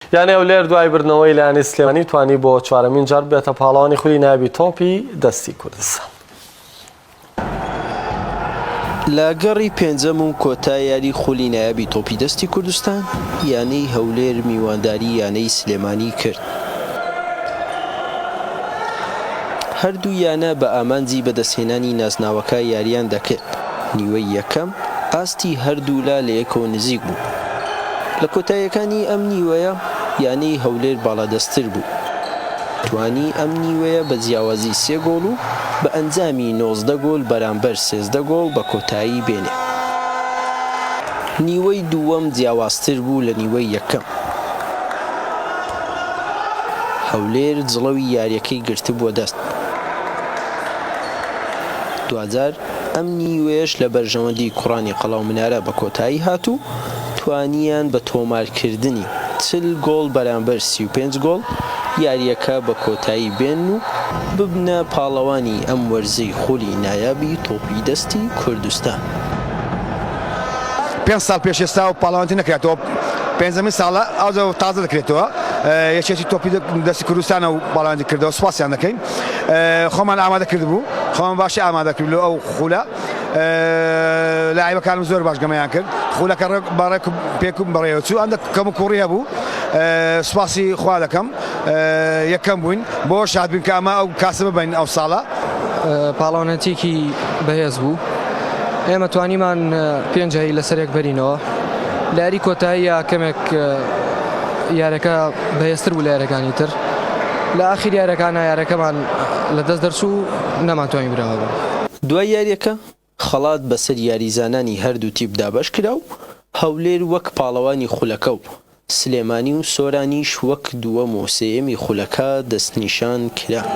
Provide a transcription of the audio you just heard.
یانەی هەولێر دوای بردنەوەی لە یانەی سلێمانی توانی بۆ چوارەمین جار ببێتە پاڵەوانی خولی نایابی تۆپی دەستی کوردستان. لە گەڕی پێنجەم و کۆتا یاری خولی نایابی تۆپی دەستی کوردستان، یانەی هەولێر میوانداری یانەی سلێمانی کرد. هەردوو یانە بە ئامانجی بەدەستهێنانی نازناوەکە یارییان دەکرد، نیوەی یەکەم ئاستی هەردوولا لەیەکەوە نزیک بوو، لە کۆتاییەکانی ئەم نیوەیە یانەی هەولێر باڵادەستتر بوو، توانی ئەم نیوەیە بە جیاوازی سێ گۆڵ و بە ئەنجامی 19 گۆل بەرامبەر 13 گۆڵ بە کۆتایی بێنێ. نیوەی دووەم جیاوازتر بوو لە نیوەی یەکەم. هەولێر جڵەوی یارییەکەی گرتبووە دەست. دواجار ئەم نیوەیەش لە بەرژەوەندی کوڕانی قەڵا و منارە بە کۆتایی هات و توانیان بە تۆمارکردنی 40 گۆڵ بەرامبەر 35 گۆڵ یارییەکە بە کۆتایی بێنن و ببنە پاڵەوانی ئەم وەرزەی خولی نایابی تۆپی دەستی کوردستان. پێنج ساڵ پێش ئێستا و پاڵەوانێتی نەکراتەوە پێنجەمین ساڵە ئەوجا تازە دەکرێتەوە یەکێتی تۆپی دەستی کوردستانە و پاڵەوانێتی کردەوە سوپاسیان دەکەین خۆمان ئامادە کردبوو خۆمان باشی ئامادە کرد لۆ ئەو خولە لاعیبەکانم زۆر باش گەمەیان کرد خولەکە ڕێک بەڕێک پێک بەڕێوە چوو ئەندە کەم و کوڕی هەبوو سوپاسی خوا دەکەم یەکەم بووین بۆ شاد بووین کە ئەمە ئەو کاسە ببەین ئەو ساڵە. پاڵەوانێتیەکی بەهێز بوو ئێمە توانیمان پێنج هەی لەسەر یەک بەرینەوە لە یاری کۆتاییە کەمێک یارەکە بەهێزتر بوو لە یارەکانی تر لە ئاخیر یارەکانە یارەکەمان لە دەست دەرچوو نەمانتوانی براوە بین. دوای یاریەکە خەڵات بەسەر یاریزانانی هەردوو تیپ دابەشکرا و هەولێر وەک پاڵەوانی خولەکە و سلێمانی و سۆرانیش وەک دووەم و سێیەمی خولەکە دەستنیشان کران.